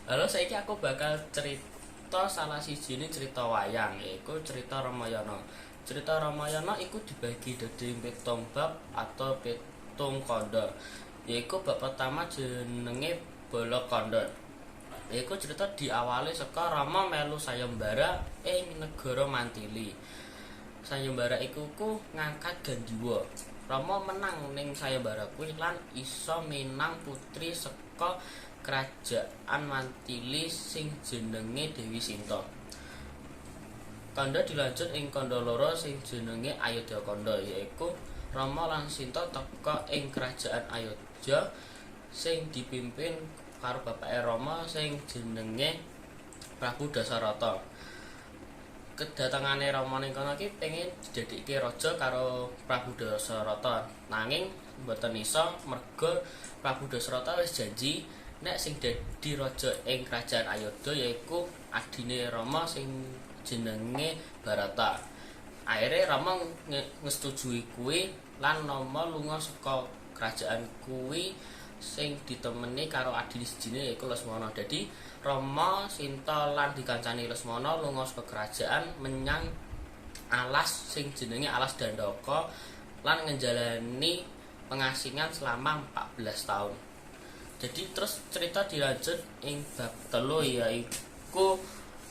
Halo, saiki aku bakal cerita salah sijine cerita wayang, yaiku cerita Ramayana. Cerita Ramayana iku dibagi dadi 7 bab atau 7 kandha. Yaiku bab pertama jenenge Balakandha. Yaiku cerita diawali saka Rama melu sayembara ing negara Mantili. Sayembara iku ku ngangkat Gandiwa. Rama menang ning sayembara kuwi lan iso minang putri saka kerajaan Mantili sing jenenge Dewi Sinta. Kandha dilanjut ing kandha loro sing jenenge Ayodya Kandha, yaiku Rama lan Sinta teka ing kerajaan Ayodya sing dipimpin karo bapake Rama sing jenenge Prabu Dasarata. Kedatangane Rama ning kono iki pengen didadekke raja karo Prabu Dasarata, nanging mboten iso merga Prabu Dasarata wis janji nek sing dadi raja ing kerajaan Ayodya yaiku adine Rama sing jenenge Barata. Akhire Rama ngesetujui kuwi lan Rama lunga saka kerajaan kuwi sing ditemeni karo adine sijine yaiku Lesmana. Dadi Rama, Sinta lan dikancani Lesmana lunga saka kerajaan menyang alas sing jenenge Alas Dandaka lan ngejalani pengasingan selama 14 tahun. Jadi terus cerita dilanjut ing bab 3 yaiku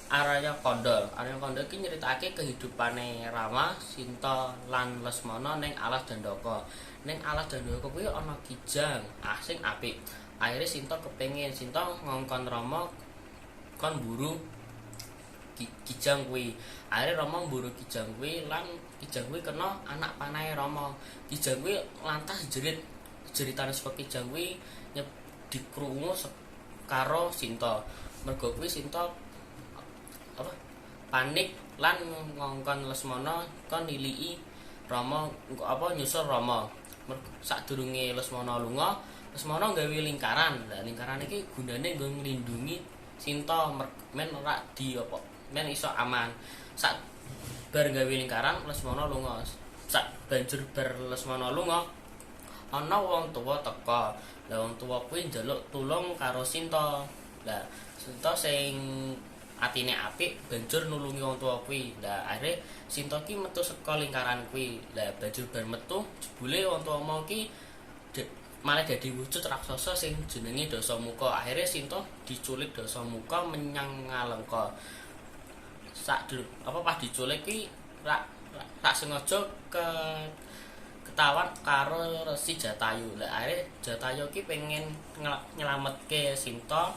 Aranya Kandha. Aranya Kandha iki nyeritakake kehidupane Rama, Sinta lan Lesmana ning Alas Dandaka. Ning Alas Dandaka kuwi ana kijang asing apik. Akhire Sinta kepengin, Sinta ngongkon Rama kon mburu kijang kuwi. Akhire Rama mburu kijang kuwi lan kijang kuwi kena anak panahe Rama. Kijang kuwi lantas jerit. Jeritane saka kijang kuwi dikrungu karo Sinta. Mergo kuwi Sinta apa panik lan ngongkon Lesmana kon niliki Rama apa nyusul Rama. Sadurunge Lesmana lunga, Lesmana gawe lingkaran. Lah lingkaran iki gunane nggo nglindungi Sinta men ora di apa men iso aman. Sak bar gawe lingkaran Lesmana lunga. Sak banjur bar Lesmana lunga ana wong tuwa teka. Lah wong tuwa kuwi njaluk tulung karo Sinta. Lah Sinta sing atine apik banjur nulungi wong tuwa kuwi. Lah akhire Sinta ki metu saka lingkaran kuwi. Lah banjur bar metu jebule wong tuwa mau ki malah dadi wujud raksasa sing jenenge Dasamuka. Akhire Sinta diculik Dasamuka menyang Ngalengka. Sak apa pas diculik ki rak sengaja ketawan karo Resi Jatayu. Lah akhire Jatayu ki pengen nyelametke Sinta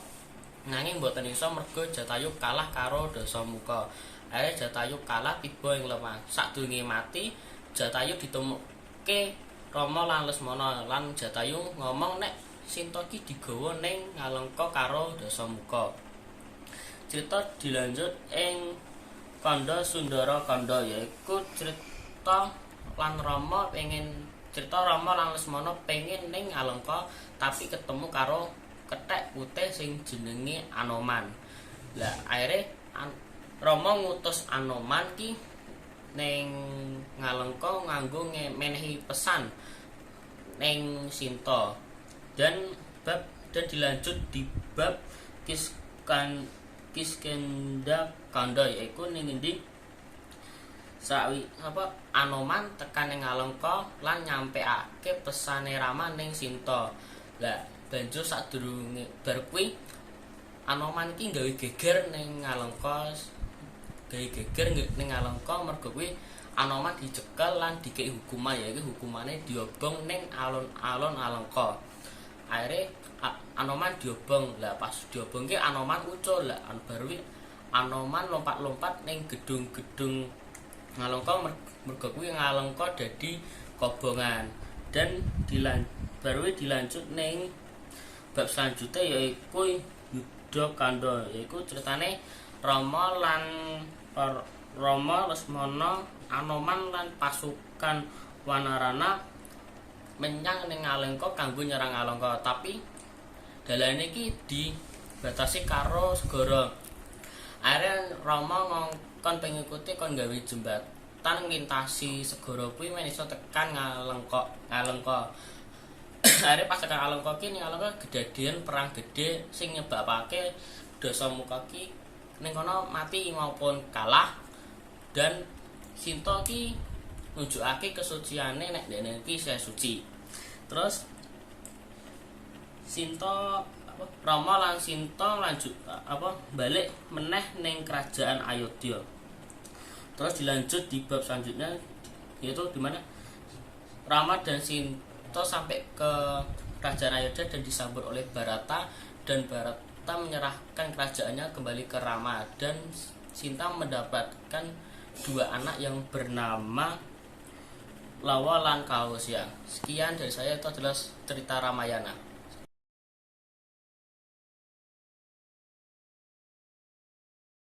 nanging mboten iso mergo Jatayu kalah karo Dasamuka. Akhire Jatayu kalah tiba ing lemah. Sadurunge mati Jatayu ditemukke Rama lan Lesmana lan Jatayu ngomong nek Sinta ki digawa ning Ngalengka karo Dasamuka. Cerita dilanjut ing Kandha Sundara Kandha, yaiku cerita lan Rama pengen cerita Rama lan Lesmana pengen ning Ngalengka tapi ketemu karo kethek putih sing jenenge Anoman. Lah akhire Rama ngutus Anoman ki ning Ngalengka nganggo menehi pesan ning Sinta. Dan bab dan dilanjut di bab Kiskenda Kandha, yaiku ning endi sawi apa Anoman tekan ning Ngalengka lan nyampeake pesane Rama ning Sinta. Lah banjur sadurunge bar kuwi Anoman iki gawe geger ning Ngalengka, gawe geger ning Ngalengka mergo kuwi Anoman dicekel lan dikei hukuman, yaiku hukumane diobong ning alun-alun Alengka. Akhire Anoman diobong. Lah pas diobong ki Anoman ucul. Lah baru Anoman lompat-lompat ning gedung-gedung Ngalengka mergo kuwi Ngalengka dadi kobongan. Dan baru dilanjut ning bab selanjutnya yaiku Yuddha Kandha, yaiku ceritane Rama lan Rama, Lesmana, Anoman lan pasukan Wanarana menyang ning Ngalengka kanggo nyerang Ngalengka, tapi dalane iki dibatasi karo segara. Akhire Rama ngongkon pengikute kon gawe jembatan nglintasi segara kuwi men iso tekan Ngalengka. Akhire pas tekan Alengka ki ning Alengka kedadian perang gede sing nyebabake Dasamuka ki ning kono mati maupun kalah dan Sinta ki nunjukake kesuciane nek dekne iki isih suci. Terus Sinta apa, Rama lan Sinta lanjut apa balik meneh ning kerajaan Ayodhya. Terus dilanjut di bab selanjutnya, yaitu di mana Rama dan Sinta sampai ke kerajaan Ayodhya dan disambut oleh Barata, dan Barata menyerahkan kerajaannya kembali ke Rama, dan Sinta mendapatkan dua anak yang bernama Lawa lan Kausya. Sekian dari saya, itu adalah cerita Ramayana.